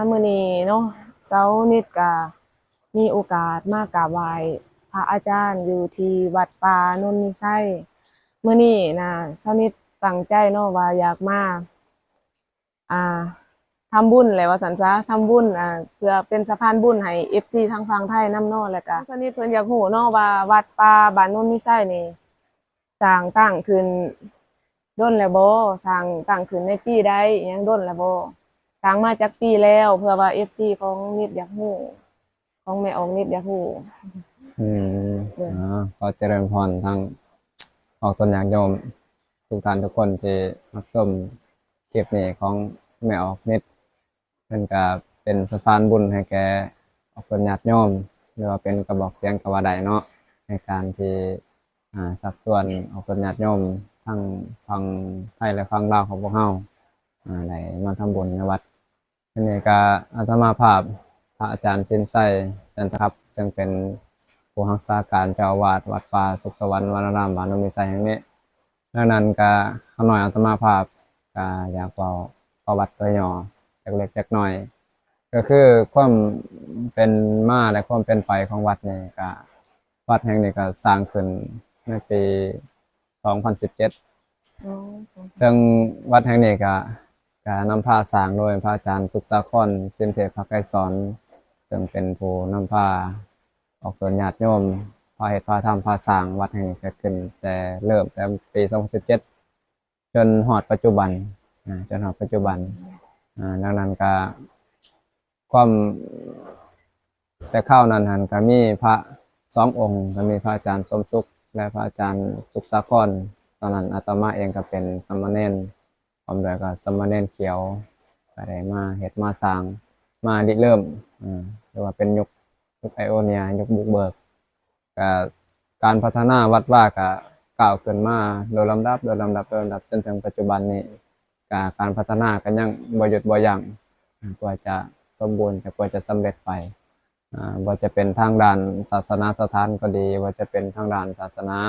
ມື້ນີ້ເນາະ ສາວນິດກະມີໂອກາດມາກາບໄຫວ້ພະອາຈານຢູ່ທີ່ວັດປ່າໂນນມີໄຊ. ມື້ນີ້ນະ ສາວນິດຕັ້ງໃຈເນາະວ່າຢາກມາ ອ່າ ທຳບຸນແຫຼະວ່າຊັ້ນຊະ ທຳບຸນ ອ່າ ເພື່ອເປັນສະພານບຸນໃຫ້ເອັຟຊີທາງຝັ່ງໄທນຳເນາະ. ແລ້ວກະສາວນິດເພິ່ນຢາກຮູ້ເນາະວ່າວັດປ່າບ້ານໂນນມີໄຊນີ້ ສ້າງຕັ້ງຂຶ້ນດົນແລ້ວບໍ່? ສ້າງຕັ້ງຂຶ້ນໃນປີໃດ? ຫຍັງດົນແລ້ວບໍ່? ສ້າງມາຈັກປີແລ້ວ? ເພື່ອວ່າເອັຟຊີຂອງນິດຢາກຮູ້ ຂອງແມ່ອອກນິດຢາກຮູ້. ອືມ ໂດຍ ອ່າ ຂໍຈະເລີນພອນທັງອອກຕົນຍາດໂຍມທຸກທ່ານທຸກຄົນທີ່ຮັບຊົມຄລິບນີ້ຂອງແມ່ອອກນິດ. ເພິ່ນກະເປັນສະພານບຸນໃຫ້ແກ່ອອກຕົນຍາດໂຍມ ຫຼືວ່າເປັນກະບອກສຽງກະວ່າໄດ້ເນາະ ໃນການທີ່ ອ່າ ຊັກຊວນອອກຕົນຍາດໂຍມທັງຝັ່ງໄທ ແລະ ຝັ່ງລາວຂອງພວກເຮົາ ອ່າ ໄດ້ມາທຳບຸນໃນວັດ. ອັນນີ້ກະອາດຕະມາພາບພະອາຈານສິນໄຊ ຈັນທະຄັບ ເຊິ່ງເປັນຜູ້ຮັກສາການເຈົ້າອາວາດວັດປ່າສຸກສະຫວັນວະນາລາມ ບ້ານໂນນມີໄຊແຫ່ງນີ້. ດັ່ງນັ້ນກະ ຂ້ານ້ອຍອາດຕະມາພາບກະຢາກເວົ້າປະຫວັດໂດຍຫຍໍ້ຈັກເລັກຈັກນ້ອຍ ກະຄືຄວາມເປັນມາ ແລະ ຄວາມເປັນໄປຂອງວັດນີ້ກະ ວັດແຫ່ງນີ້ກະສ້າງຂຶ້ນໃນປີສອງພັນສິບເຈັດ ອໍ ເຊິ່ງວັດແຫ່ງນີ້ກະ ກະນຳພາສ້າງໂດຍພະອາຈານສຸກສາຄອນ ສິນເທບພະໄກສອນ ເຊິ່ງເປັນຜູ້ນຳພາອອກຕົນຍາດໂຍມ ພາເຮັດພາທຳພາສ້າງວັດແຫ່ງນີ້ເກີດຂຶ້ນ ແຕ່ເລີ່ມແຕ່ປີສອງພັນສິບເຈັດ ຈົນຮອດປັດຈຸບັນ ອ່າ ຈົນຮອດປັດຈຸບັນ. ອ່າ ດັ່ງນັ້ນກະ ຄວາມ ແຕ່ຄາວນັ້ນຫັ້ນກະມີພະສອງອົງ ກະມີພະອາຈານສົມສຸກ ແລະ ພະອາຈານສຸກສາຄອນ. ຕອນນັ້ນອາດຕະມາເອງກະເປັນສາມະເນນ ພ້ອມດ້ວຍກັບສາມະເນນຂຽວ ກະໄດ້ມາເຮັດມາສ້າງ ມາລິເລີ່ມ ເອີ ຫຼືວ່າເປັນຍຸກ ຍຸກໄອໂອເນຍ ຍຸກບຸກເບີກ. ກະການພັດທະນາວັດວາກະກ້າວຂຶ້ນມາໂດຍລຳດັບ ໂດຍລຳດັບ ໂດຍລຳດັບ ຈົນເຖິງປັດຈຸບັນນີ້ ກະການພັດທະນາກະຍັງບໍ່ຢຸດບໍ່ຢັ້ງ ກວ່າຈະສົມບູນ ກວ່າຈະສຳເລັດໄປ. ອ່າ ບໍ່ວ່າຈະເປັນທາງດ້ານສາສະໜາສະຖານກໍດີ, ບໍ່ວ່າຈະເປັນທາງດ້ານສາສະໜາ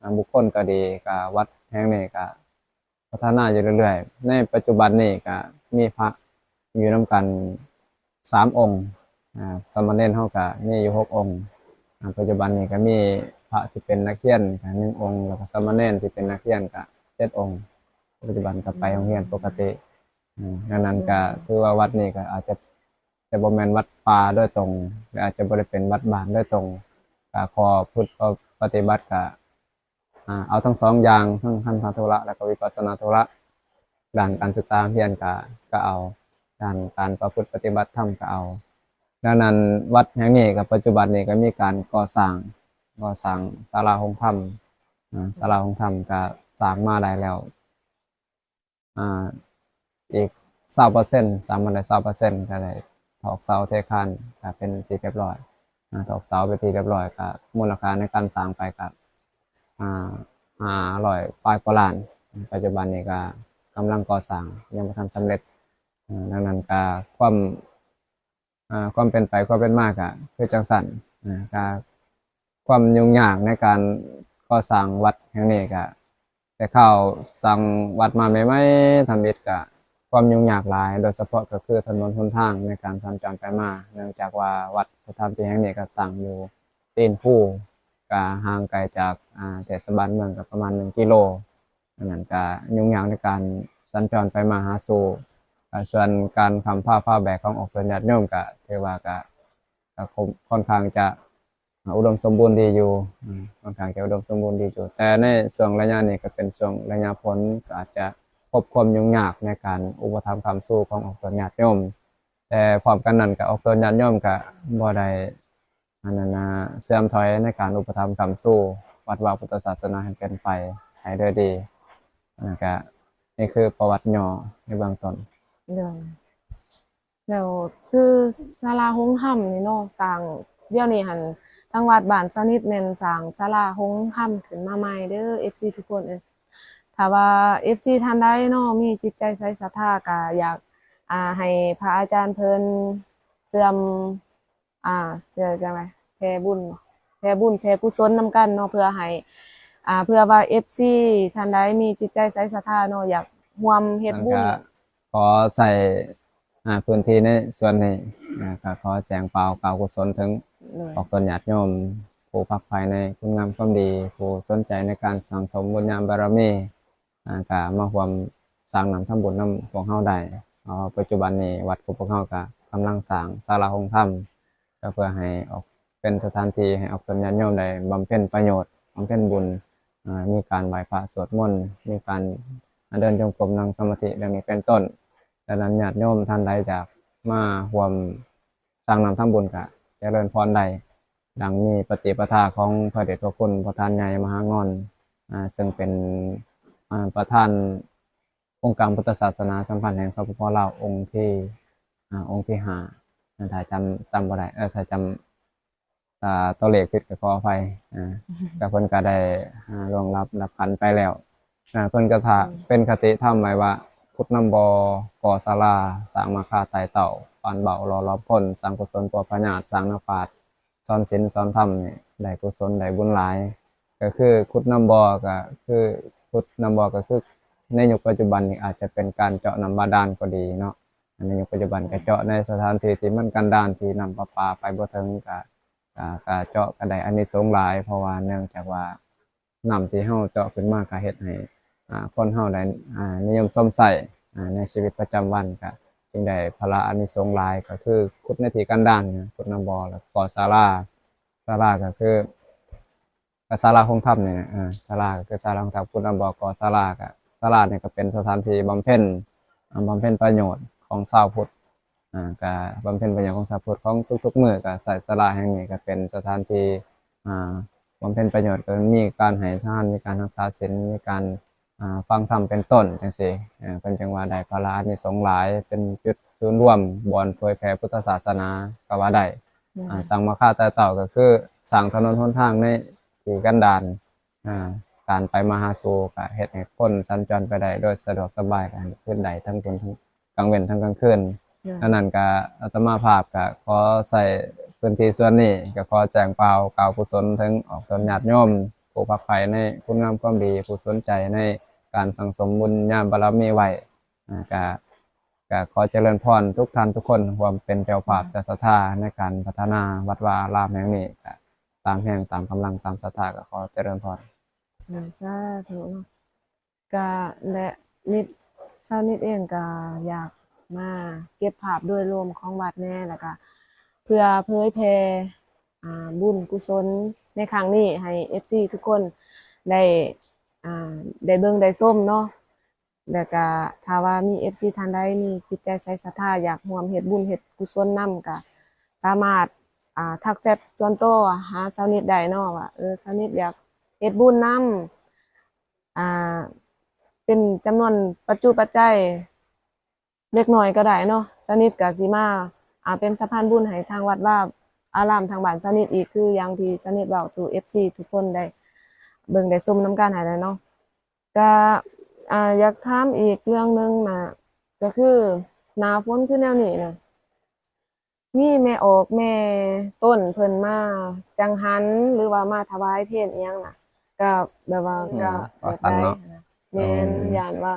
ອ່າ ບຸກຄົນກໍດີ, ກະວັດແຫ່ງນີ້ກະພັດທະນາຢູ່ເລື້ອຍໆ. ໃນປັດຈຸບັນນີ້ກະມີພະຢູ່ນຳກັນສາມອົງ, ອ່າ ສາມະເນນເຮົາກະມີຢູ່ຫົກອົງ. ອ່າ ປັດຈຸບັນນີ້ກະມີພະທີ່ເປັນນັກຮຽນກະໜຶ່ງອົງ, ແລ້ວກະສາມະເນນທີ່ເປັນນັກຮຽນກະເຈັດອົງ. ປັດຈຸບັນກະໄປໂຮງຮຽນປົກກະຕິ. ອືມ ດັ່ງນັ້ນກະ ອືມ ຖືວ່າວັດນີ້ກະອາດຈະ ຈະບໍ່ແມ່ນວັດປ່າໂດຍຕົງ ແລະ ອາດຈະບໍ່ໄດ້ເປັນວັດບ້ານໂດຍຕົງ. ກະຂໍ້ປະພຶດປະຕິບັດກະ ອ່າ ເອົາທັງສອງຢ່າງ ທັງຄັນທະທຸລະ ແລະ ກະວິປັດສະນາທຸລະ. ດ້ານການສຶກສາຮຽນກະ ກະເອົາ, ດ້ານການປະພຶດປະຕິບັດທຳກະເອົາ. ດັ່ງນັ້ນ ວັດແຫ່ງນີ້ກະ ປັດຈຸບັນນີ້ກະມີການກໍ່ສ້າງ, ກໍ່ສ້າງສາລາໂຮງທຳ, ອ່າ ສາລາໂຮງທຳກະສ້າງມາໄດ້ແລ້ວ ອ່າ ອີກຊາວເປີເຊັນ, ສ້າງມາໄດ້ຊາວເປີເຊັນ ກະໄດ້ຖອກເສົາເທຄານ ກະເປັນທີ່ຮຽບຮ້ອຍ. ອ່າ ຖອກເສົາເປັນທີ່ຮຽບຮ້ອຍ ກະມູນລະຄ່າໃນການສ້າງໄປກະ ອ່າ ຫ້າຮ້ອຍປາຍກວ່າລ້ານ. ປັດຈຸບັນນີ້ກະກຳລັງກໍ່ສ້າງ ຍັງບໍ່ທັນສຳເລັດ. ເອີ ດັ່ງນັ້ນກະຄວາມ ອ່າ ຄວາມເປັນໄປຄວາມເປັນມາກະຄືຈັ່ງຊັ້ນ. ອ່າ ກະຄວາມຫຍຸ້ງຍາກໃນການກໍ່ສ້າງວັດແຫ່ງນີ້ກະ ແຕ່ຄາວສ້າງວັດມາໃໝ່ໆ ທຳອິດກະຄວາມຫຍຸ້ງຍາກຫຼາຍ, ໂດຍສະເພາະກະຄືຖະໜົນຫົນທາງໃນການສັນຈອນໄປມາ, ເນື່ອງຈາກວ່າວັດສະຖານທີ່ແຫ່ງນີ້ກະຕັ້ງຢູ່ຕີນພູ, ກະຫ່າງໄກຈາກ ອ່າ ເທດສະບານເມືອງກະປະມານໜຶ່ງກິໂລ. ອັນນັ້ນກະຫຍຸ້ງຍາກໃນການສັນຈອນໄປມາຫາສູ່. ອ່າ ສ່ວນການຄ້ຳພາພາແບກຂອງອອກຕົນຍາດໂຍມກະຖືວ່າກະ ກະຄ່ອນຂ້າງຈະ ອ່າ ອຸດົມສົມບູນດີຢູ່, ອືມ ຄ່ອນຂ້າງຈະອຸດົມສົມບູນດີຢູ່. ແຕ່ໃນຊ່ວງໄລຍະນີ້ກະເປັນຊ່ວງໄລຍະຝົນ, ກະອາດຈະພົບຄວາມຫຍຸ້ງຍາກໃນການອຸປະຖຳຄ້ຳຊູຂອງອອກຕົນຍາດໂຍມ. ແຕ່ພ້ອມກັນນັ້ນກະອອກຕົນຍາດໂຍມກະບໍ່ໄດ້ ອັນນັ້ນນະ ເສື່ອມຖອຍໃນການອຸປະຖຳຄ້ຳຊູວັດວາພຸດທະສາສະໜາໃຫ້ເປັນໄປໃຫ້ໂດຍດີ. ອັນນັ້ນກະ ນີ້ຄືປະຫວັດຫຍໍ້ໃນເບື້ອງຕົ້ນ. ໂດຍ ແລ້ວຄືສາລາໂຮງທຳນີ້ເນາະ ສ້າງ ດຽວນີ້ຫັ້ນ ທາງວັດບ້ານສະໜິດແມ່ນສ້າງສາລາໂຮງທຳຂຶ້ນມາໃໝ່ເດີ ເອັຟຊີທຸກຄົນເອີຍ. ຖ້າວ່າເອັຟຊີທ່ານໃດເນາະ ມີຈິດໃຈໃສສັດທາ ກະຢາກ ອ່າ ໃຫ້ພະອາຈານເພິ່ນເຊື່ອມ ອ່າ ຈັ່ງໃດ ແຜ່ບຸນ ແຜ່ບຸນແຜ່ກຸສົນນຳກັນເນາະ ເພື່ອໃຫ້ ອ່າ ເພື່ອວ່າເອັຟຊີທ່ານໃດມີຈິດໃຈໃສສັດທາເນາະ ຢາກຮ່ວມເຮັດບຸນ ກະຂໍໃຊ້ ອ່າ ພື້ນທີ່ໃນສ່ວນນີ້ ອ່າ ກໍຂໍແຈ້ງເປົ່າກ່າວກຸສົນເຖິງ ໂດຍ ອອກຕົນຍາດໂຍມ ຜູ້ຝັກໃຝ່ໃນຄຸນງາມຄວາມດີ ຜູ້ສົນໃຈໃນການສັ່ງສົມບຸນຍາບາລະມີ ອ່າ ກໍມາຮ່ວມສ້າງນ້ຳທຳບຸນນຳພວກເຮົາໄດ້ ເພາະວ່າປັດຈຸບັນນີ້ວັດຂອງພວກເຮົາກໍກຳລັງສ້າງສາລາໂຮງທຳ ກໍເພື່ອໃຫ້ອອກ ເປັນສະຖານທີ່ໃຫ້ອອກຕົນຍາດໂຍມໄດ້ບຳເພັນປະໂຫຍດ ບຳເພັນບຸນ ອ່າ ມີການໄຫວ້ພະສວດມົນ ມີການເດີນຈົງກົມ ນັ່ງສະມາທິ ດັ່ງນີ້ເປັນຕົ້ນ. ດັ່ງນັ້ນ ຍາດໂຍມທ່ານໃດຢາກມາຮ່ວມສ້າງນ້ຳທຳບຸນ ກະຈະເລີນພອນໄດ້ ດັ່ງມີປະຕິປະທາຂອງພະເດດພະຄຸນພໍ່ທ່ານໃຫຍ່ມະຫາງອນ ອ່າ ເຊິ່ງເປັນ ອ່າ ປະທານ ອົງການພຸດທະສາສະໜາສຳພັນແຫ່ງ ສປປ ລາວ ອົງທີ ອ່າ ອົງທີຫ້າ ຖ້າຈຳ ຈຳບໍ່ໄດ້ ເອີ ຖ້າຈຳ ອ່າ ຕົວເລກຜິດກໍຂໍອະໄພ ອ່າ ແຕ່ເພິ່ນກໍໄດ້ ອ່າ ລ່ວງລັບດັບຂັນໄປແລ້ວ ອ່າ ເພິ່ນກໍຖ້າ ອືມ ເປັນຄະຕິທຳໄວ້ວ່າ ຂຸດນ້ຳບໍ່ ກໍ່ສາລາ ສ້າງມາຄາໄຕ່ເຕົ້າ ປານເບົາຫຼໍ່ຫຼອມຄົນ ສ້າງກຸສົນປົວພະຍາດ ສ້າງນາຟາດ ສອນສິນສອນທຳນີ້ ໄດ້ກຸສົນໄດ້ບຸນຫຼາຍ ກໍຄືຂຸດນ້ຳບໍ່ ກໍຄືຂຸດນ້ຳບໍ່ ກໍຄືໃນຍຸກປັດຈຸບັນນີ້ ອາດຈະເປັນການເຈາະນ້ຳບາດານກໍດີເນາະ ໃນຍຸກປັດຈຸບັນກໍເຈາະໃນສະຖານທີ່ທີ່ມັນກັນດານ ທີ່ນ້ຳປະປາໄປບໍ່ເຖິງ ກໍ ກໍ ກໍເຈາະກໍໄດ້ອານິສົງຫຼາຍ ເພາະວ່າເນື່ອງຈາກວ່າ ນ້ຳທີ່ເຮົາເຈາະຂຶ້ນມາກໍເຮັດໃຫ້ ອ່າ ຄົນເຮົາໄດ້ ອ່າ ນິຍົມຊົມໃຊ້ ອ່າ ໃນຊີວິດປະຈຳວັນ ກໍຈຶ່ງໄດ້ຜະລະອານິສົງຫຼາຍ ກໍຄືຂຸດໃນທີ່ກັນດານ ຂຸດນ້ຳບໍ່ ແລ້ວກໍ່ສາລາ ສາລາກໍຄື ກໍສາລາໂຮງທຳນີ້ນະ ອ່າ ສາລາກໍຄືສາລາໂຮງທຳ ຂຸດນ້ຳບໍ່ ກໍ່ສາລາ ກໍສາລານີ້ກໍເປັນສະຖານທີ່ບຳເພັນ ອ່າ ບຳເພັນປະໂຫຍດຂອງຊາວພຸດ ອ່າ ກະບຳເພັນປະໂຫຍດຂອງຊາວພຸດຂອງທຸກໆມື້ ກະໃຊ້ສາລາແຫ່ງນີ້ກະເປັນສະຖານທີ່ ອ່າ ບຳເພັນປະໂຫຍດ ກະມີການໃຫ້ທານ ມີການຮັກສາສິນ ມີການ ອ່າ ຟັງທຳເປັນຕົ້ນ ຈັ່ງຊີ້ ເອີ ເພິ່ນຈຶ່ງວ່າໄດ້ຜະລະອານິສົງຫຼາຍ ເປັນຈຸດສູນລວມບ່ອນເຜີຍແຜ່ພຸດທະສາສະໜາກໍວ່າໄດ້ ແມ່ນ ອ່າ ສ້າງມາຄາໄຕ່ເຕົ້າ ກໍຄືສ້າງຖະໜົນຫົນທາງໃນທີ່ກັນດານ ອ່າ ການໄປມາຫາສູ່ກະເຮັດໃຫ້ຄົນສັນຈອນໄປໄດ້ໂດຍສະດວກສະບາຍ ກະເຮັດໄດ້ທັງເປັນກາງເວັນທັງກາງຄືນ. ແມ່ນ. ອັນນັ້ນກະອາດຕະມາພາບກະຂໍໃຊ້ພື້ນທີ່ສ່ວນນີ້ ກະຂໍແຈ້ງເປົ່າກ່າວກຸສົນເຖິງອອກຕົນຍາດໂຍມ ຜູ້ຝັກໃຝ່ໃນຄຸນງາມຄວາມດີ ຜູ້ສົນໃຈໃນການສັ່ງສົມບຸນຍາບາລະມີໄວ້ ອ່າ ກະ ກະຂໍຈະເລີນພອນທຸກທ່ານທຸກຄົນ ຮ່ວມເປັນເຈົ້າພາບ ອ່າ ເຈົ້າສັດທາໃນການພັດທະນາວັດວາອາລາມແຫ່ງນີ້ ກະຕາມແຮງຕາມກຳລັງຕາມສັດທາ ກະຂໍຈະເລີນພອນ. ໂດຍ ສາທຸເນາະ. ກະ ແລະ ນິດ ຊາວນິດເອງກະຢາກມາເກັບພາບໂດຍລວມຂອງວັດແດ່ ແລ້ວກະເພື່ອເຜີຍແຜ່ ອ່າ ບຸນກຸສົນໃນຄັ້ງນີ້ໃຫ້ເອັຟຊີທຸກຄົນໄດ້ ອ່າ ໄດ້ເບິ່ງໄດ້ຊົມເນາະ. ແລ້ວກະຖ້າວ່າມີເອັຟຊີທ່ານໃດມີຈິດໃຈໃສສັດທາ ຢາກຮ່ວມເຮັດບຸນເຮັດກຸສົນນຳ ກະສາມາດ ອ່າ ທັກແຊັດສ່ວນໂຕຫາຊາວນິດໄດ້ເນາະ ວ່າ ເອີ ຊາວນິດຢາກເຮັດບຸນນຳ ອ່າ ເປັນຈຳນວນປັດຈຸປັດໄຈເລັກນ້ອຍກໍໄດ້ເນາະ. ຊາວນິດກະຊິມາ ອ່າ ເປັນສະພານບຸນໃຫ້ທາງວັດວາອາລາມທາງບ້ານຊາວນິດອີກ ຄືຢ່າງທີ່ຊາວນິດເວົ້າສູ່ເອັຟຊີທຸກຄົນໄດ້ເບິ່ງໄດ້ຊົມນຳກັນຫັ້ນແຫຼະເນາະ. ກະ ອ່າ ຢາກຖາມອີກເລື່ອງໜຶ່ງນະ ກະຄືໜ້າຝົນຄືແນວນີ້ນະ ມີແມ່ອອກແມ່ຕົ້ນເພິ່ນມາຈັງຫັນ ຫຼືວ່າມາຖວາຍເພນອີ່ຫຍັງນະ ກະແບບວ່າ ອືມ ກະ ອໍ ແບບໃດ ຊັ້ນເນາະ ຫັ້ນນະ. ແມ່ນ ອໍ ຢ້ານວ່າ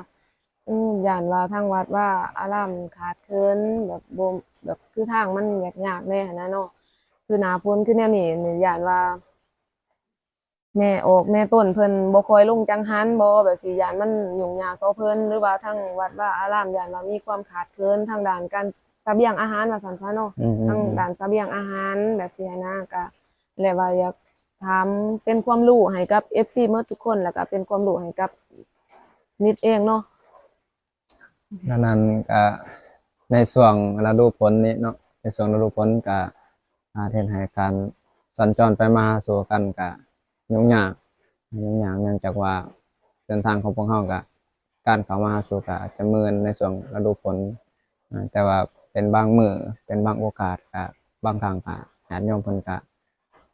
ອືມ ຢ້ານວ່າທາງວັດວາອາລາມຂາດເຂີນ ແບບບໍ່ ແບບຄືທາງມັນຍາກໆແດ່ຫັ້ນນະເນາະ. ຄືໜ້າຝົນຄືແນວນີ້ ຢ້ານວ່າ ແມ່ອອກແມ່ຕົ້ນເພິ່ນບໍ່ຄ່ອຍລົງຈັງຫັນບໍ ແບບຊີ້ ຢ້ານມັນຫຍຸ້ງຍາກຕໍ່ເພິ່ນ ຫຼືວ່າທາງວັດວາອາລາມຢ້ານວ່າມີຄວາມຂາດເຂີນທາງດ້ານການສະບຽງອາຫານວ່າຊັ້ນຊະເນາະ ອືມໆໆ ທາງດ້ານສະບຽງອາຫານແບບຊີ້ຫັ້ນນະ. ກະ ແລະວ່າຢາກຖາມເປັນຄວາມຮູ້ໃຫ້ກັບເອັຟຊີໝົດທຸກຄົນ ແລ້ວກະເປັນຄວາມຮູ້ໃຫ້ກັບນິດເອງເນາະ. ດັ່ງນັ້ນກະໃນຊ່ວງລະດູຝົນນີ້ເນາະ ໃນຊ່ວງລະດູຝົນກະອາດເຮັດໃຫ້ການສັນຈອນໄປມາຫາສູ່ກັນກະຫຍຸ້ງຍາກ ຫຍຸ້ງຍາກ ເນື່ອງຈາກວ່າເສັ້ນທາງຂອງພວກເຮົາກະ ການເຂົ້າມາຫາສູ່ກະອາດຈະເມື່ອນໃນຊ່ວງລະດູຝົນ ອາ ແຕ່ວ່າເປັນບາງມື້ ເປັນບາງໂອກາດ ກະບາງຄັ້ງກະຍາດໂຍມເພິ່ນກະ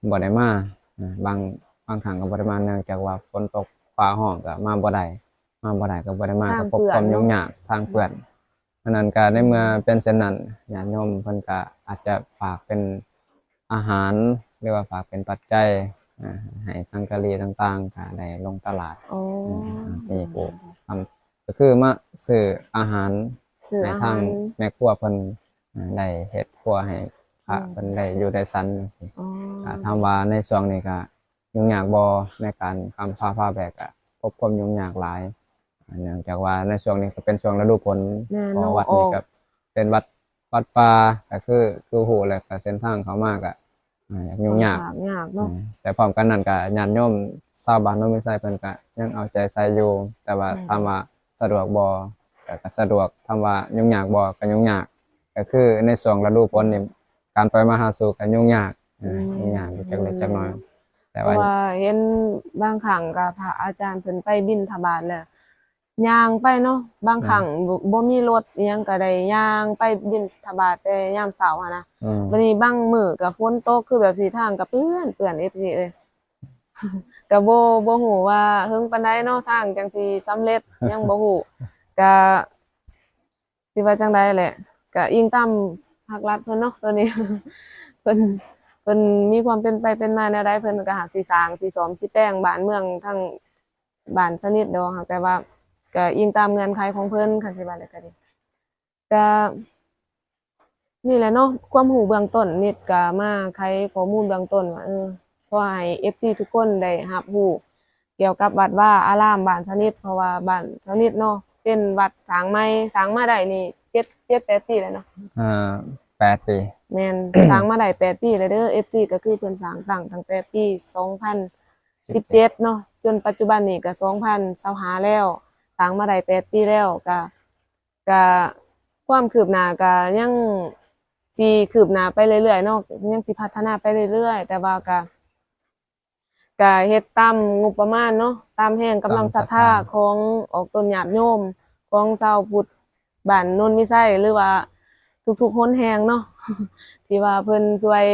ບໍ່ໄດ້ມາ ອາ ບາງ ບາງຄັ້ງກໍບໍ່ໄດ້ມາ ເນື່ອງຈາກວ່າຝົນຕົກຟ້າຮ້ອງກໍມາບໍ່ໄດ້ ມາບໍ່ໄດ້ກໍບໍ່ໄດ້ມາ ກໍພົບຄວາມຫຍຸ້ງຍາກ ທາງເປື້ອນ. ອັນນັ້ນກໍໃນເມື່ອເປັນເຊັ່ນນັ້ນ ຍາດໂຍມເພິ່ນກໍອາດຈະຝາກເປັນອາຫານ ຫຼືວ່າຝາກເປັນປັດໄຈ ອາ ໃຫ້ສັງກະລີຕ່າງໆ ກໍໄດ້ລົງຕະຫຼາດ ໂອ້ ອາ ມີຜູ້ ກໍຄືມາຊື້ອາຫານ ໃຫ້ທາງແມ່ຄົວເພິ່ນ ເອີ່ ໄດ້ເຮັດຄົວໃຫ້ພະເພິ່ນໄດ້ຢູ່ໄດ້ສັນຈັ່ງຊີ້. ກໍຖາມວ່າໃນຊ່ວງນີ້ກໍຫຍຸ້ງຍາກບໍ່ ໃນການກຳພ້າພາແບກ? ກໍພົບຄວາມຫຍຸ້ງຍາກຫຼາຍ ເນື່ອງຈາກວ່າໃນຊ່ວງນີ້ກໍເປັນຊ່ວງລະດູຝົນ ເພາະວ່າວັດນີ້ກໍເປັນວັດ ວັດປ່າ ກໍຄື ຄືຮູ້ແຫຼະ ກໍເສັ້ນທາງເຂົ້າມາກໍ ອ່າ ຫຍຸ້ງຍາກ ຍາກເນາະ. ແຕ່ພ້ອມກັນນັ້ນກໍຍາດໂຍມຊາວບ້ານໂນນມີໄຊເພິ່ນກໍຍັງເອົາໃຈໃສ່ຢູ່ ແຕ່ວ່າຖາມວ່າສະດວກບໍ່ ກໍ ກໍສະດວກ. ຖາມວ່າຫຍຸ້ງຍາກບໍ່ ກໍຫຍຸ້ງຍາກ. ກໍຄືໃນຊ່ວງລະດູຝົນນີ້ ການໄປມາຫາສູ່ກໍຫຍຸ້ງຍາກ ຫຍຸ້ງຍາກຢູ່ຈັກເລັກຈັກນ້ອຍ. ແຕ່ວ່າເຫັນບາງຄັ້ງກໍພະອາຈານເພິ່ນໄປບິນທະບາດແລ້ວ ຍ່າງໄປເນາະ ບາງຄັ້ງ ບໍ່ ບໍ່ມີລົດອີ່ຫຍັງ ກໍໄດ້ຍ່າງໄປບິນທະບາດແຕ່ຍາມເຊົ້າຫັ້ນນະ. ບັດນີ້ບາງມື້ກໍຝົນຕົກ ຄືແບບຊິທາງກໍເປື້ອນ ເປື້ອນ ເອັຟຊີເອີຍ ກໍບໍ່ ບໍ່ຮູ້ວ່າເຫິງປານໃດເນາະ ທາງຈັ່ງຊິສຳເລັດ ຍັງບໍ່ຮູ້ ກໍຊິວ່າຈັ່ງໃດແຫຼະ ກໍອີງຕາມພາກລັດເພິ່ນເນາະ ໂຕນີ້ ເພິ່ນ ເພິ່ນມີຄວາມເປັນໄປເປັນມາແນວໃດ ເພິ່ນກໍຫາກຊິສ້າງ ຊິສ້ອມ ຊິແປງບ້ານເມືອງ ທັງ ບ້ານສະໜິດດອກ ແຕ່ວ່າກໍອີງຕາມເງື່ອນໄຂຂອງເພິ່ນ ຄັນຊິວ່າແລ້ວກໍດີ. ກໍນີ້ແຫຼະເນາະ ຄວາມຮູ້ເບື້ອງຕົ້ນ ນິດກໍມາໄຂຂໍ້ມູນເບື້ອງຕົ້ນວ່າ ເອີ ຂໍໃຫ້ເອັຟຊີທຸກຄົນໄດ້ຮັບຮູ້ກ່ຽວກັບວັດວາອາລາມບ້ານສະໜິດ ເພາະວ່າບ້ານສະໜິດເນາະ ເປັນວັດສ້າງໃໝ່ ສ້າງມາໄດ້ນີ້ເຈັດ ເຈັດແປດປີແລ້ວເນາະ. ອ່າ ແປດປີ. ແມ່ນ ສ້າງມາໄດ້ແປດປີແລ້ວເດີ ເອັຟຊີ ກໍຄືເພິ່ນສ້າງຕັ້ງ ຕັ້ງແຕ່ປີສອງພັນ ສິບເຈັດເນາະ ຈົນປັດຈຸບັນນີ້ກໍສອງພັນຊາວຫ້າແລ້ວ ສ້າງມາໄດ້ແປດປີແລ້ວ ກະ ກະຄວາມຄືບໜ້າກະຍັງຊິຄືບໜ້າໄປເລື້ອຍໆເນາະ ຍັງຊິພັດທະນາໄປເລື້ອຍໆ ແຕ່ວ່າກະ ກະເຮັດຕາມງົບປະມານເນາະ ຕາມແຮງກຳລັງສັດທາຂອງອອກຕົນຍາດໂຍມ ຂອງຊາວພຸດບ້ານໂນນມີໄຊ ຫຼືວ່າທຸກໆຫົນແຮງເນາະ ທີ່ວ່າເພິ່ນຊ່ວຍ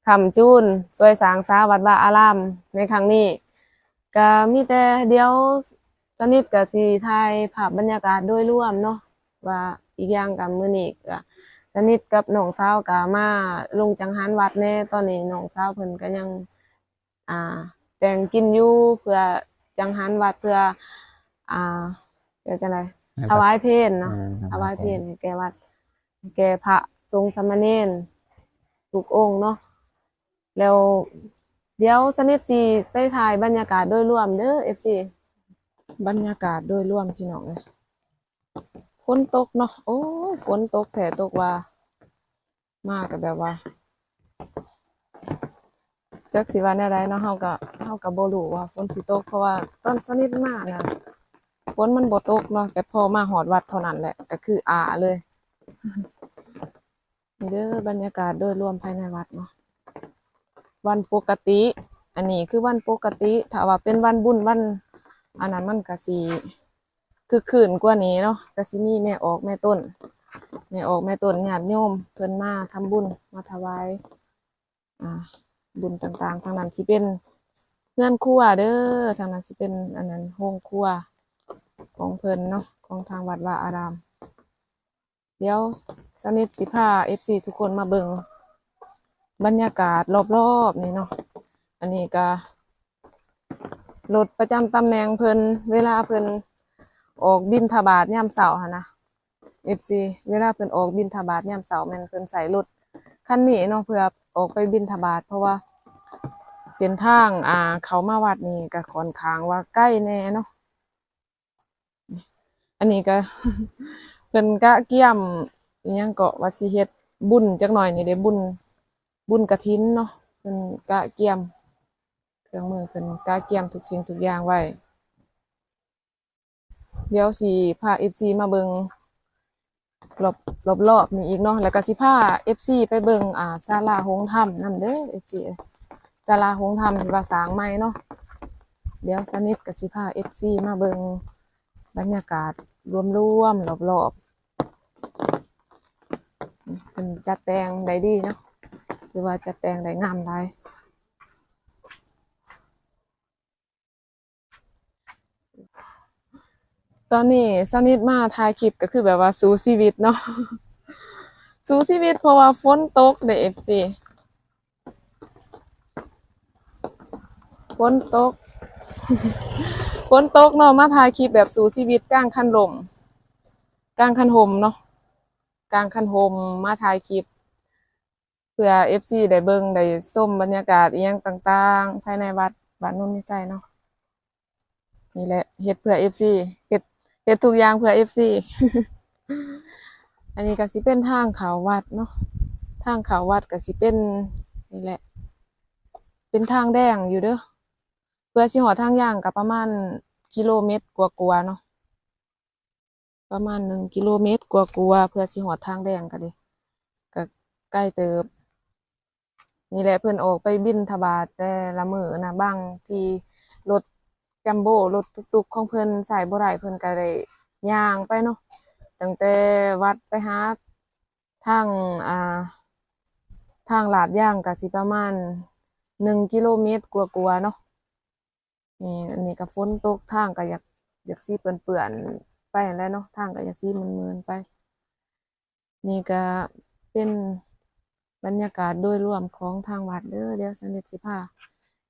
ຄ້ຳຈູນ ຊ່ວຍສ້າງສາວັດວາອາລາມໃນຄັ້ງນີ້ ກະມີແຕ່ດຽວສະໜິດກະຊິຖ່າຍພາບບັນຍາກາດໂດຍລວມເນາະ ວ່າອີກຢ່າງກະມື້ນີ້ກະສະໜິດກັບນ້ອງສາວກະມາລົງຈັງຫັນວັດແດ່ ຕອນນີ້ນ້ອງສາວເພິ່ນກະຍັງ ອ່າ ແຕ່ງກິນຢູ່ ເພື່ອຈັງຫັນວັດ ເພື່ອ ອ່າ ເອີ້ນຈັ່ງໃດ ຖວາຍເພນເນາະ ຖວາຍເພນໃຫ້ແກ່ວັດ ແກ່ພະສົງສາມະເນນທຸກອົງເນາະ ແລ້ວດຽວສະໜິດຊິໄປຖ່າຍບັນຍາກາດໂດຍລວມເດີ ເອັຟຊີ ບັນຍາກາດໂດຍລວມພີ່ນ້ອງເອີຍ ຝົນຕົກເນາະ ໂອ້ຍ ຝົນຕົກແທ້ຕົກວ່າ ມາກໍແບບວ່າ ຈັກຊິວ່າແນວໃດເນາະ ເຮົາກໍ ເຮົາກໍບໍ່ຮູ້ວ່າຝົນຊິຕົກ ເພາະວ່າຕອນສະໜິດມານະ ຝົນມັນບໍ່ຕົກເນາະ ແຕ່ພໍມາຮອດວັດເທົ່ານັ້ນແຫຼະ ກໍຄືອາເລີຍ. ນີ້ເດີ ບັນຍາກາດໂດຍລວມພາຍໃນວັດເນາະ ວັນປົກກະຕິ ອັນນີ້ຄືວັນປົກກະຕິ ຖ້າວ່າເປັນວັນບຸນ ວັນອັນນັ້ນ ມັນກະຊິ ຄຶກຄື້ນກວ່ານີ້ເນາະ ກະຊິມີແມ່ອອກແມ່ຕົ້ນ ແມ່ອອກແມ່ຕົ້ນ ຍາດໂຍມເພິ່ນມາທຳບຸນ ມາຖວາຍ ອ່າ ບຸນຕ່າງໆ ທາງນັ້ນຊິເປັນເຮືອນຄົວເດີ ທາງນັ້ນຊິເປັນອັນນັ້ນ ໂຮງຄົວຂອງເພິ່ນເນາະ ຂອງທາງວັດວາອາລາມ. ດຽວສະໜິດຊິພາເອັຟຊີທຸກຄົນມາເບິ່ງບັນຍາກາດລອບໆນີ້ເນາະ ອັນນີ້ກະລົດປະຈຳຕຳແໜ່ງເພິ່ນ ເວລາເພິ່ນອອກບິນທະບາດຍາມເຊົ້າຫັ້ນນະ ເອັຟຊີ ເວລາເພິ່ນອອກບິນທະບາດຍາມເຊົ້າ ແມ່ນເພິ່ນໃຊ້ລົດຄັນນີ້ເນາະ ເພື່ອອອກໄປບິນທະບາດ ເພາະວ່າເສັ້ນທາງ ອ່າ ເຂົ້າມາວັດນີ້ກະຂ້ອນຂ້າງວ່າໄກແດ່ເນາະ. ອັນນີ້ກໍ ເພິ່ນກະກຽມອີ່ຫຍັງເກາະ ວ່າຊິເຮັດບຸນຈັກໜ້ອຍນີ້ເດ້ ບຸນ ບຸນກະຖິນເນາະ ເພິ່ນກະກຽມເຄື່ອງມື ເພິ່ນກະກຽມທຸກສິ່ງທຸກຢ່າງໄວ້. ດຽວຊິພາເອັຟຊີມາເບິ່ງ ລອບ ລອບໆນີ້ອີກເນາະ ແລ້ວກໍຊິພາເອັຟຊີໄປເບິ່ງ ອ່າ ສາລາໂຮງທຳນຳເດີ ເອັຟຊີ ສາລາໂຮງທຳທີ່ວ່າສ້າງໃໝ່ເນາະ. ດຽວສະໜິດກໍຊິພາເອັຟຊີມາເບິ່ງບັນຍາກາດລວມໆ ລອບໆ ເພິ່ນຈັດແຕ່ງໄດ້ດີເນາະ ຖືວ່າຈັດແຕ່ງໄດ້ງາມຫຼາຍ. ຕອນນີ້ສະໜິດມາຖ່າຍຄລິບກໍຄືແບບວ່າສູ້ຊີວິດເນາະ ສູ້ຊີວິດ ເພາະວ່າຝົນຕົກເດ້ ເອັຟຊີ ຝົນຕົກ ຝົນຕົກເນາະ ມາຖ່າຍຄລິບແບບສູ້ຊີວິດກາງຄັນລົມ. ກາງຄັນຮົ່ມເນາະ ກາງຄັນຮົ່ມ ມາຖ່າຍຄລິບ ເພື່ອເອັຟຊີໄດ້ເບິ່ງໄດ້ຊົມບັນຍາກາດອີ່ຫຍັງຕ່າງໆ ພາຍໃນວັດບ້ານໂນນມີໄຊເນາະ. ນີ້ແຫຼະ ເຮັດເພື່ອເອັຟຊີ ເຮັດ ເຮັດທຸກຢ່າງເພື່ອເອັຟຊີ. ອັນນີ້ກໍຊິເປັນທາງເຂົ້າວັດເນາະ ທາງເຂົ້າວັດກໍຊິເປັນ ນີ້ແຫຼະ ເປັນທາງແດງຢູ່ເດີ. ເພື່ອຊິຮອດທາງຍ່າງກໍປະມານກິໂລເມັດກວ່າໆເນາະ. ປະມານໜຶ່ງກິໂລເມັດກວ່າໆ ເພື່ອຊິຮອດທາງແດງກໍດີ ກໍໄກເຕີບ. ນີ້ແຫຼະ ເພິ່ນອອກໄປບິນທະບາດແຕ່ລະມື້ນະ ບາງທີລົດຈັມໂບ້ ລົດຕຸກໆຂອງເພິ່ນໃຊ້ບໍ່ໄດ້ ເພິ່ນກໍໄດ້ຍ່າງໄປເນາະ ຕັ້ງແຕ່ວັດໄປຫາທາງ ອ່າ ທາງລາດຢາງ ກໍຊິປະມານໜຶ່ງກິໂລເມັດກວ່າໆເນາະ. ນີ້ ອັນນີ້ກໍຝົນຕົກ ທາງກໍຢາກ ຢາກຊິເປື້ອນໆໄປຫັ້ນແຫຼະເນາະ ທາງກໍຢາກຊິເມື່ອຍໆໄປ. ນີ້ກໍເປັນບັນຍາກາດໂດຍລວມຂອງທາງວັດເດີ. ດຽວສະນິດຊິພາ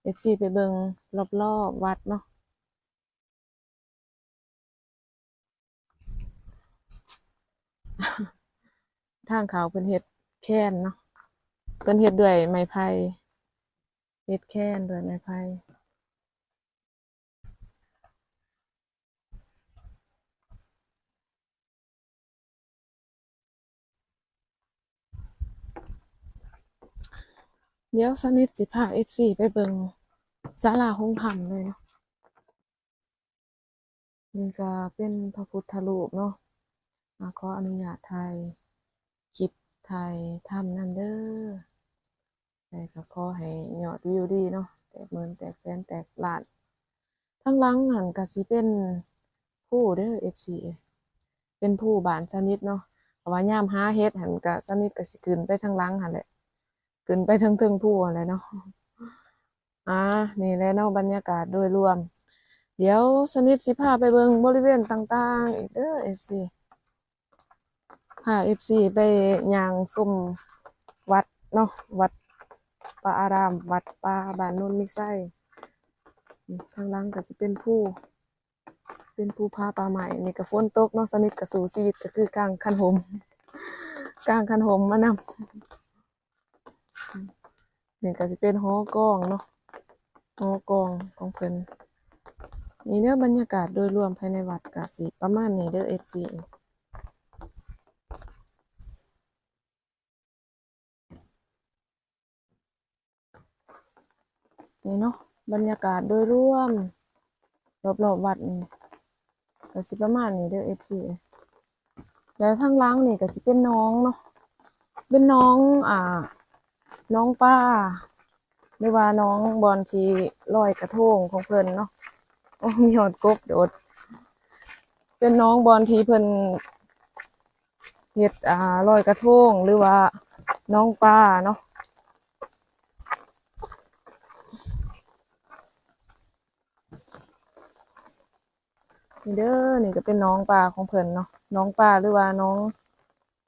ເອັຟຊີໄປເບິ່ງລອບໆວັດເນາະ. ທາງເຂົ້າເພິ່ນເຮັດແຄນເນາະ ເພິ່ນເຮັດດ້ວຍໄມ້ໄຜ່ ເຮັດແຄນດ້ວຍໄມ້ໄຜ່. ດຽວສະນິດຊິພາເອັຟຊີໄປເບິ່ງສາລາໂຮງທຳເລີຍເນາະ. ນີ້ກໍເປັນພະພຸດທະຮູບເນາະ ອາ ຂໍອະນຸຍາດຖ່າຍຄລິບ ຖ່າຍທຳນຳເດີ. ແຕ່ກໍຂໍໃຫ້ຍອດວິວດີເນາະ ແຕກໝື່ນ ແຕກແສນ ແຕກລ້ານ. ທາງຫຼັງຫັ້ນກໍຊິເປັນພູເດີ ເອັຟຊີເອີຍ ເປັນພູບ້ານສະນິດເນາະ. ເພາະວ່າຍາມຫາເຫັດຫັ້ນ ກໍສະນິດກໍຊິຂຶ້ນໄປທາງຫຼັງຫັ້ນແຫຼະ ຂຶ້ນໄປເທິງໆພູຫັ້ນແຫຼະເນາະ. ອາ ນີ້ແຫຼະເນາະ ບັນຍາກາດໂດຍລວມ. ດຽວສະນິດຊິພາໄປເບິ່ງບໍລິເວນຕ່າງໆອີກເດີ ເອັຟຊີ ພາເອັຟຊີໄປຍ່າງຊົມວັດເນາະ ວັດວາອາຣາມ ວັດປ່າບ້ານໂນນມີໄຊ. ນີ້ ທາງຫຼັງກໍຊິເປັນພູ ເປັນພູຜາປ່າໄມ້. ນີ້ກໍຝົນຕົກເນາະ ສະນິດກໍສູ້ຊີວິດ ກໍຄືກາງຄັນຮົ່ມ ກາງຄັນຮົ່ມມານຳ. ນີ້ກໍຊິເປັນຫໍກອງເນາະ ຫໍກອງຂອງເພິ່ນ. ນີ້ເດີ ບັນຍາກາດໂດຍລວມພາຍໃນວັດກໍຊິປະມານນີ້ເດີ ເອັຟຊີ. ນີ້ເນາະ ບັນຍາກາດໂດຍລວມ ລອບໆວັດນີ້ກໍຊິປະມານນີ້ເດີ ເອັຟຊີ. ແລ້ວທາງຫຼັງນີ້ກໍຊິເປັນໜອງເນາະ ເປັນໜອງ ອ່າ ໜອງປາ ຫຼືວ່າໜອງບ່ອນທີ່ລອຍກະໂທງຂອງເພິ່ນເນາະ. ໂອ້ ມີຮອດກົບໂດດ. ເປັນໜອງບ່ອນທີ່ເພິ່ນເຮັດ ອ່າ ລອຍກະໂທງ ຫຼືວ່າໜອງປາເນາະ. ນີ້ເດີ ນີ້ກໍເປັນໜອງປາຂອງເພິ່ນເນາະ ໜອງປາ ຫຼືວ່າໜອງ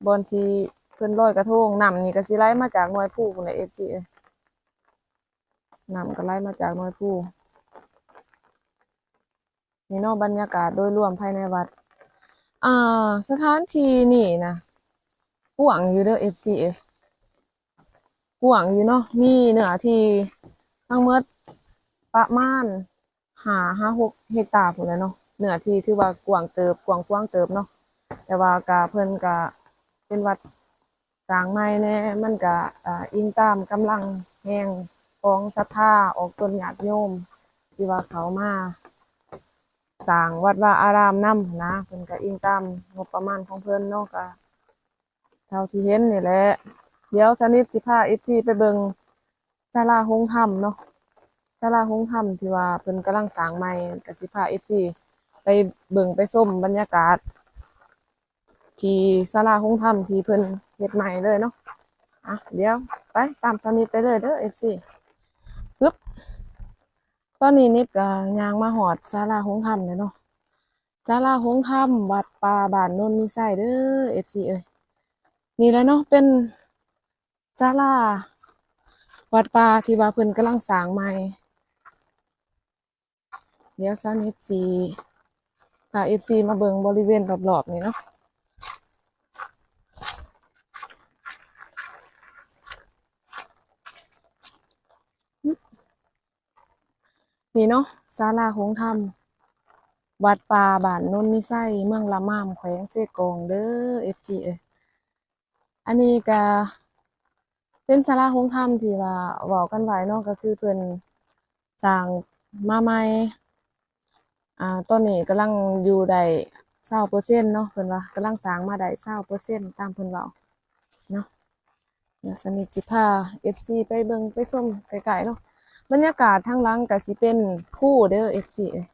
ບ່ອນທີ່ເພິ່ນລອຍກະໂທງ. ນ້ຳນີ້ກໍຊິໄຫຼມາຈາກໜ່ວຍພູພຸ້ນແຫຼະ ເອັຟຊີເອີຍ ນ້ຳກໍໄຫຼມາຈາກໜ່ວຍພູ. ນີ້ເນາະ ບັນຍາກາດໂດຍລວມພາຍໃນວັດ. ອ່າ ສະຖານທີ່ນີ້ນະ ກວ້າງຢູ່ເດີ ເອັຟຊີເອີຍ ກວ້າງຢູ່ເນາະ ມີເນື້ອທີ່ທັງໝົດປະມານຫ້າຫາຫົກເຮັກຕາພຸ້ນແຫຼະເນາະ. ເນື້ອທີ່ຖືວ່າກວ້າງເຕີບ ກວ້າງຂວາງເຕີບເນາະ ແຕ່ວ່າກະ ເພິ່ນກະເປັນວັດ ສ້າງໃໝ່ແດ່ ມັນກະ ເອີ່ ອີງຕາມກຳລັງແຮງຂອງສັດທາ ອອກຕົນຍາດໂຍມ ທີ່ວ່າເຂົ້າມາສ້າງວັດວາອາຣາມນຳຫັ້ນນະ ເພິ່ນກະອີງຕາມງົບປະມານຂອງເພິ່ນເນາະ ກະເທົ່າທີ່ເຫັນນີ້ແຫຼະ. ດຽວສະນິດຊິພາເອັຟຊີໄປເບິ່ງສາລາໂຮງທຳເນາະ ສາລາໂຮງທຳທີ່ວ່າເພິ່ນກຳລັງສ້າງໃໝ່ ກະຊິພາເອັຟຊີໄປເບິ່ງໄປຊົມບັນຍາກາດ ທີ່ສາລາໂຮງທຳທີ່ເພິ່ນເຮັດໃໝ່ເລີຍເນາະ. ອ່ະ ດຽວໄປຕາມສະນິດໄປເລີຍເດີ ເອັຟຊີ. ປຶບ ຕອນນີ້ນິດກໍຍ່າງມາຮອດສາລາໂຮງທຳແລ້ວເນາະ ສາລາໂຮງທຳວັດປ່າບ້ານໂນນມີໄຊເດີ ເອັຟຊີເອີຍ. ນີ້ແຫຼະເນາະ ເປັນສາລາວັດປ່າທີ່ວ່າເພິ່ນກຳລັງສ້າງໃໝ່. ດຽວສາວນິດຊິພາເອັຟຊີມາເບິ່ງບໍລິເວນລອບໆນີ້ເນາະ. ນີ້ເນາະ ສາລາໂຮງທຳ ວັດປ່າບ້ານໂນນມີໄຊ ເມືອງລະມາມ ແຂວງເຊກອງເດີ ເອັຟຊີເອີຍ. ອັນນີ້ກະເປັນສາລາໂຮງທຳທີ່ວ່າເວົ້າກັນໄວ້ເນາະ ກໍຄືເພິ່ນສ້າງມາໃໝ່ ອ່າ ຕອນນີ້ກຳລັງຢູ່ໄດ້ຊາວເປີເຊັນເນາະ ເພິ່ນວ່າກຳລັງສ້າງມາໄດ້ຊາວເປີເຊັນ ຕາມເພິ່ນເວົ້າເນາະ. ດຽວສະນິດຊິພາເອັຟຊີໄປເບິ່ງໄປຊົມໃກ້ໆເນາະ. ບັນຍາກາດທາງຫຼັງກະຊິເປັນພູເດີ ເອັຟຊີເອີຍ.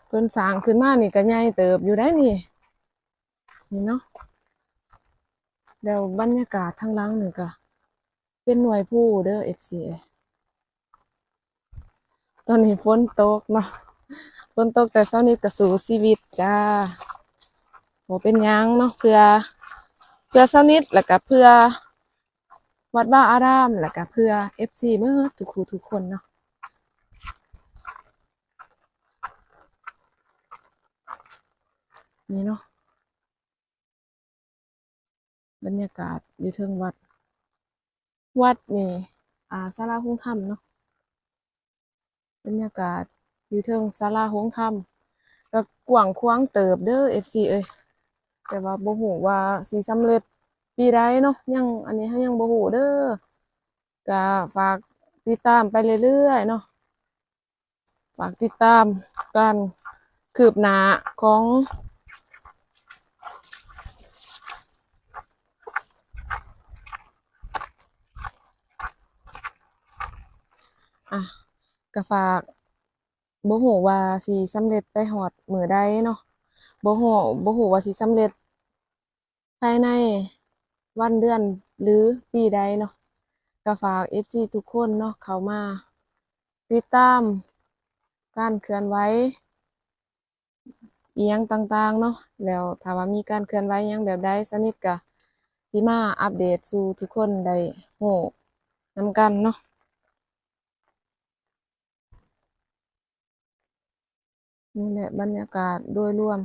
ເພິ່ນສ້າງຂຶ້ນມານີ້ກະໃຫຍ່ເຕີບຢູ່ໄດ໋ນີ້ ນີ້ເນາະ. ແລ້ວບັນຍາກາດທາງຫຼັງນີ້ກະເປັນໜ່ວຍພູເດີ ເອັຟຊີເອີຍ. ຕອນນີ້ຝົນຕົກເນາະ ຝົນຕົກ ແຕ່ຊາວນິດກະສູ້ຊີວິດຈ້າ ບໍ່ເປັນຫຍັງເນາະ ເພື່ອ ເພື່ອຊາວນິດ ແລ້ວກະເພື່ອວັດວາອາຣາມ ແລ້ວກະເພື່ອເອັຟຊີໝົດທຸກຜູ້ທຸກຄົນເນາະ. ນີ້ເນາະ ບັນຍາກາດຢູ່ເທິງວັດ ວັດນີ້ ອ່າ ສາລາໂຮງທຳເນາະ. ບັນຍາກາດຢູ່ເທິງສາລາໂຮງທຳ ກໍກວ້າງຂວາງເຕີບເດີ ເອັຟຊີເອີຍ. ແຕ່ວ່າບໍ່ຮູ້ວ່າຊິສຳເລັດປີໃດເນາະ ຍັງ ອັນນີ້ເຮົາຍັງບໍ່ຮູ້ເດີ. ກໍຝາກຕິດຕາມໄປເລື້ອຍໆເນາະ. ຝາກຕິດຕາມການຄືບໜ້າຂອງ ອ່ະ ກະຝາກ ບໍ່ຮູ້ວ່າຊິສຳເລັດໄປຮອດມື້ໃດເນາະ ບໍ່ຮູ້ ບໍ່ຮູ້ວ່າຊິສຳເລັດ ພາຍໃນວັນເດືອນ ຫຼື ປີໃດເນາະ. ກໍຝາກເອັຟຊີທຸກຄົນເນາະ ເຂົ້າມາຕິດຕາມການເຄື່ອນໄຫວອີ່ຫຍັງຕ່າງໆເນາະ. ແລ້ວຖ້າວ່າມີການເຄື່ອນໄຫວຫຍັງແບບໃດ ຊາວນິດກໍຊິມາອັບເດດສູ່ທຸກຄົນໄດ້ຮູ້ນຳກັນເນາະ. ນີ້ແຫຼະບັນຍາກາດໂດຍລວມ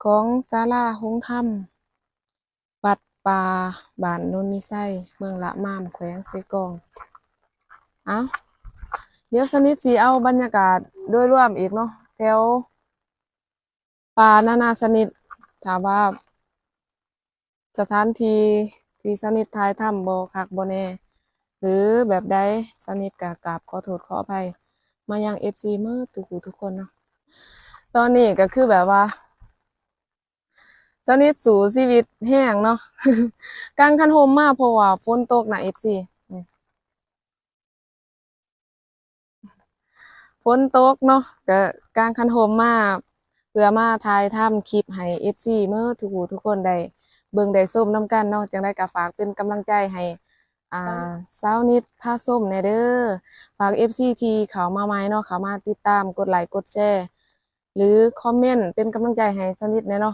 ຂອງສາລາໂຮງທຳ ວັດປ່າບ້ານໂນນມີໄຊ ເມືອງລະມາມ ແຂວງເຊກອງ. ເອົ້າ ດຽວຊາວນິດຊິເອົາບັນຍາກາດໂດຍລວມອີກເນາະ ແຖວປ່ານານາຊະນິດ ຖ້າວ່າ ສະຖານທີ່ທີ່ຊາວນິດຖ່າຍທຳບໍ່ຄັກບໍ່ແນ່ ຫຼື ແບບໃດ ຊາວນິດກະກາບຂໍໂທດຂໍອະໄພມາຍັງເອັຟຊີໝົດທຸກຜູ້ທຸກຄົນເນາະ. ຕອນນີ້ກະຄືແບບວ່າ ຊາວນິດສູ້ຊີວິດແຮງເນາະ ກາງຄັນຮົ່ມມາ ເພາະວ່າຝົນຕົກນະ ເອັຟຊີ. ຝົນຕົກເນາະ ກະກາງຄັນຮົ່ມມາ ເພື່ອມາຖ່າຍທຳຄລິບໃຫ້ເອັຟຊີເໝິດທຸກຜູ້ທຸກຄົນໄດ້ເບິ່ງໄດ້ຊົມນຳກັນເນາະ. ຈັ່ງໃດກະຝາກເປັນກຳລັງໃຈໃຫ້ ອ່າ ຊາວນິດພາຊົມແດ່ເດີ. ຝາກເອັຟຊີທີ່ເຂົ້າມາໃໝ່ເນາະ ເຂົ້າມາຕິດຕາມ ກົດໄລກົດແຊ ຫຼື ຄອມເມັນເປັນກຳລັງໃຈໃຫ້ຊາວນິດແດ່ເນາະ.